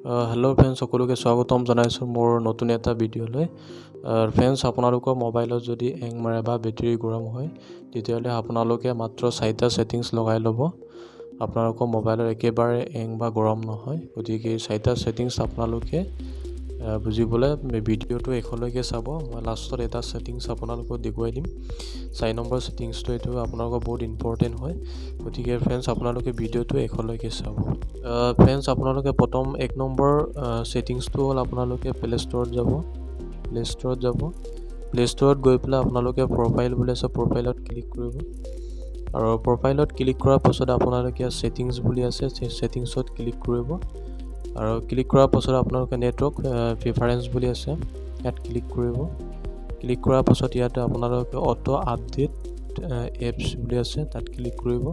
Hello' friends, সকলোকে স্বাগতম জনাইছোঁ মোৰ নতুন এটা ভিডিঅ'লৈ। ফ্ৰেণ্ডছ, আপোনালোকৰ মোবাইলত যদি হেং মাৰে বা বেটেৰী গৰম হয়, তেতিয়াহ'লে আপোনালোকে মাত্ৰ চাৰিটা ছেটিংছ লগাই ল'ব, আপোনালোকৰ মোবাইলত একেবাৰে হেং বা গৰম নহয়। গতিকে এই চাৰিটা ছেটিংছ আপোনালোকে বুজিবলৈ ভিডিঅ'টো শেষলৈকে চাব। মই লাষ্টত এটা ছেটিংছ আপোনালোকক দেখুৱাই দিম, 4 নম্বৰ ছেটিংছটো, এইটো আপোনালোকৰ বহুত ইম্পৰ্টেণ্ট হয়। গতিকে ফ্ৰেণ্ডছ, আপোনালোকে ভিডিঅ'টো শেষলৈকে চাব। ফ্ৰেণ্ডছ, আপোনালোকে প্ৰথম 1 নম্বৰ ছেটিংছটো হ'ল আপোনালোকে প্লে ষ্ট'ৰত যাব, প্লে ষ্ট'ৰত যাব, প্লে ষ্ট'ৰত গৈ পেলাই আপোনালোকে প্ৰফাইল বুলি আছে, প্ৰফাইলত ক্লিক কৰিব। আৰু প্ৰফাইলত ক্লিক কৰাৰ পাছত আপোনালোকে ইয়াত ছেটিংছ বুলি আছে, সেই ছেটিংছত ক্লিক কৰিব। আৰু ক্লিক কৰাৰ পাছত আপোনালোকে নেটৱৰ্ক প্ৰিফাৰেঞ্চ বুলি আছে, ইয়াত ক্লিক কৰিব। ক্লিক কৰাৰ পাছত ইয়াত আপোনালোকে অট' আপডেট এপছ বুলি আছে, তাত ক্লিক কৰিব।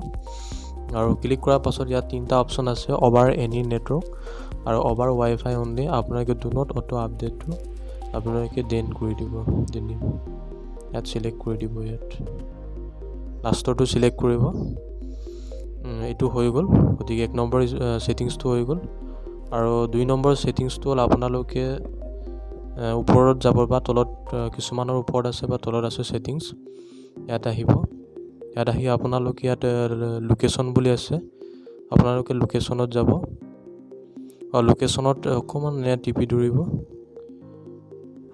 আৰু ক্লিক কৰাৰ পাছত ইয়াত তিনিটা অপশ্যন আছে, অভাৰ এনি নেটৱৰ্ক আৰু অভাৰ ৱাইফাই অনলি। আপোনালোকে do not auto আপডেটটো আপোনালোকে ডেন কৰি দিব, ডেন ইয়াত চিলেক্ট কৰি দিব, ইয়াত লাষ্টৰটো চিলেক্ট কৰিব। এইটো হৈ গ'ল। গতিকে 1 নম্বৰ ছেটিংছটো হৈ গ'ল। আৰু 2 নম্বৰ ছেটিংছটো হ'ল আপোনালোকে ওপৰত যাব বা তলত, কিছুমানৰ ওপৰত আছে বা তলত আছে ছেটিংছ, ইয়াত আহিব। ইয়াত আহি আপোনালোকে ইয়াত লোকেশ্যন বুলি আছে, আপোনালোকে লোকেশ্যনত যাব। আৰু লোকেশ্যনত অকণমান টিপি ধৰিব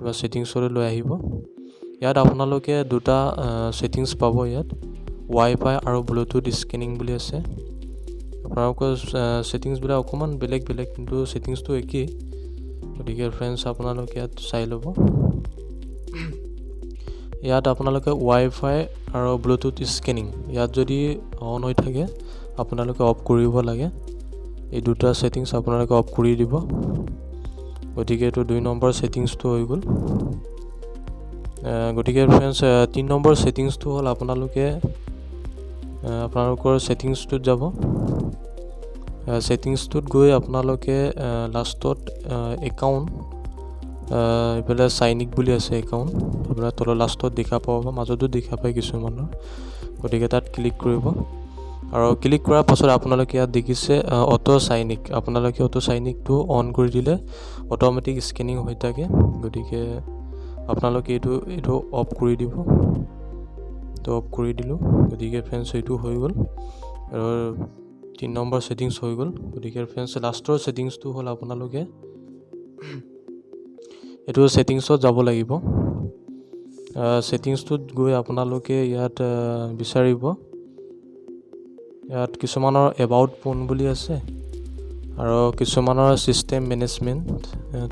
বা ছেটিংছলৈ লৈ আহিব। ইয়াত আপোনালোকে দুটা ছেটিংছ পাব, ইয়াত ৱাইফাই আৰু ব্লুটুথ স্কেনিং বুলি আছে। আপোনালোকৰ ছেটিংছবিলাক অকণমান বেলেগ বেলেগ, কিন্তু ছেটিংছটো একেই। গতিকে ফ্ৰেণ্ডছ, আপোনালোকে ইয়াত চাই ল'ব। ইয়াত আপোনালোকে ৱাইফাই আৰু ব্লুটুথ স্কেনিং ইয়াত যদি অন হৈ থাকে আপোনালোকে অফ কৰিব লাগে। এই দুটা ছেটিংছ আপোনালোকে অফ কৰি দিব। গতিকে এইটো 2 নম্বৰ ছেটিংছটো হৈ গ'ল। গতিকে ফ্ৰেণ্ডছ, 3 নম্বৰ ছেটিংছটো হ'ল আপোনালোকে আপোনালোকৰ ছেটিংছটোত যাব। ছেটিংছটোত গৈ আপোনালোকে লাষ্টত একাউণ্ট, এইফালে চাইনিক বুলি আছে একাউণ্ট, আপোনাৰ তলৰ লাষ্টত দেখা পাব বা মাজতো দেখা পায় কিছুমানৰ। গতিকে তাত ক্লিক কৰিব। আৰু ক্লিক কৰাৰ পাছত আপোনালোকে ইয়াত দেখিছে অট' চাইনিক, আপোনালোকে অট' চাইনিকটো অন কৰি দিলে অট'মেটিক স্কেনিং হৈ থাকে। গতিকে আপোনালোকে এইটো অফ কৰি দিব। তো অফ কৰি দিলোঁ। গতিকে ফ্ৰেণ্ডছ, এইটো হৈ গ'ল আৰু 3 নম্বৰ ছেটিংছ হৈ গ'ল। গতিকে ফ্ৰেণ্ডছ, লাষ্টৰ ছেটিংছটো হ'ল আপোনালোকে এইটো ছেটিংছত যাব লাগিব। ছেটিংছটোত গৈ আপোনালোকে ইয়াত বিচাৰিব, ইয়াত কিছুমানৰ এবাউট ফোন বুলি আছে আৰু কিছুমানৰ ছিষ্টেম মেনেজমেণ্ট,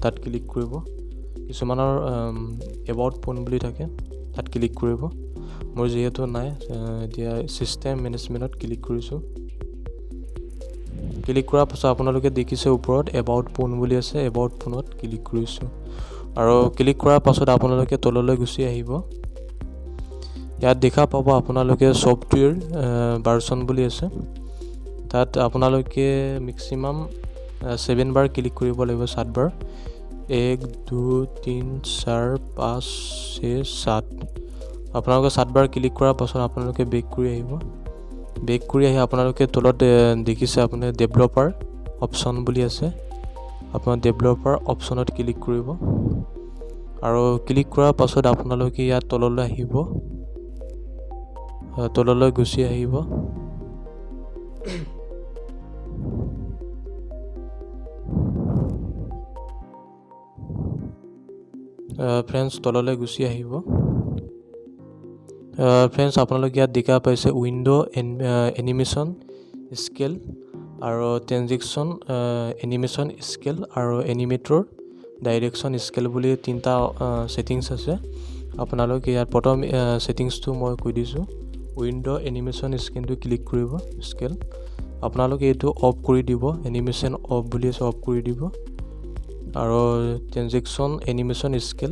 তাত ক্লিক কৰিব। কিছুমানৰ এবাউট ফোন বুলি থাকে, তাত ক্লিক কৰিব। মোৰ যিহেতু নাই, এতিয়া ছিষ্টেম মেনেজমেণ্টত ক্লিক কৰিছোঁ। ক্লিক কৰাৰ পাছত আপোনালোকে দেখিছে ওপৰত এবাউট ফোন বুলি আছে, এবাউট ফোনত ক্লিক কৰিছোঁ। আৰু ক্লিক কৰাৰ পাছত আপোনালোকে তললৈ গুচি আহিব। ইয়াত দেখা পাব আপোনালোকে ছফ্টৱেৰ ভাৰ্চন বুলি আছে, তাত আপোনালোকে মেক্সিমাম 7 বাৰ ক্লিক কৰিব লাগিব, 7 বাৰ। 1 2 3 4 5 6 7। আপোনালোকে 7 বাৰ ক্লিক কৰাৰ পাছত আপোনালোকে বেক কৰি আহিব। বেক কৰি আহি আপোনালোকে তলত দেখিছে আপোনাৰ ডেভেলপাৰ অপশ্যন বুলি আছে, আপোনাৰ ডেভেলপাৰ অপশ্যনত ক্লিক কৰিব। আৰু ক্লিক কৰাৰ পাছত আপোনালোকে ইয়াত তললৈ আহিব, তললৈ গুচি আহিব। ফ্ৰেণ্ডছ, তললৈ গুচি আহিব। ফ্ৰেণ্ডছ, আপোনালোকে ইয়াত দেখা পাইছে উইণ্ড' এনিমেশ্যন স্কেল আৰু ট্ৰেনজেকশ্যন এনিমেশ্যন স্কেল আৰু এনিমেটৰ ডাইৰেকশ্যন স্কেল বুলি তিনিটা ছেটিংছ আছে। আপোনালোকে ইয়াত প্ৰথম ছেটিংছটো মই কৈ দিছোঁ, উইণ্ড' এনিমেশ্যন স্কেলটো ক্লিক কৰিব, স্কেল আপোনালোকে এইটো অফ কৰি দিব, এনিমেশ্যন অফ বুলি আছে অফ কৰি দিব। আৰু ট্ৰেনজেকশ্যন এনিমেশ্যন স্কেল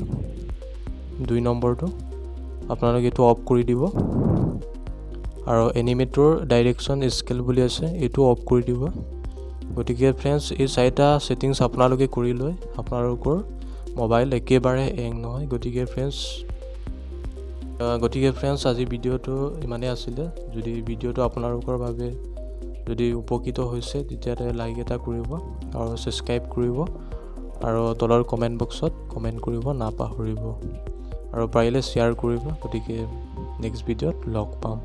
2 নম্বৰটো আপোনালোকে এইটো অফ কৰি দিব। আৰু এনিমেটৰ ডাইৰেকশ্যন স্কেল বুলি আছে, এইটো অফ কৰি দিব। গতিকে ফ্ৰেণ্ডছ, এই চাৰিটা ছেটিংছ আপোনালোকে কৰি লৈ আপোনালোকৰ মোবাইল একেবাৰে হেং নহয়। গতিকে ফ্ৰেণ্ডছ, আজি ভিডিঅ'টো ইমানেই আছিলে। যদি ভিডিঅ'টো আপোনালোকৰ বাবে যদি উপকৃত হৈছে, তেতিয়াহ'লে লাইক এটা কৰিব আৰু ছাবস্ক্ৰাইব কৰিব আৰু তলৰ কমেণ্ট বক্সত কমেণ্ট কৰিব নাপাহৰিব আৰু পাৰিলে শ্বেয়াৰ কৰিব। গতিকে নেক্সট ভিডিঅ'ত লগ পাম।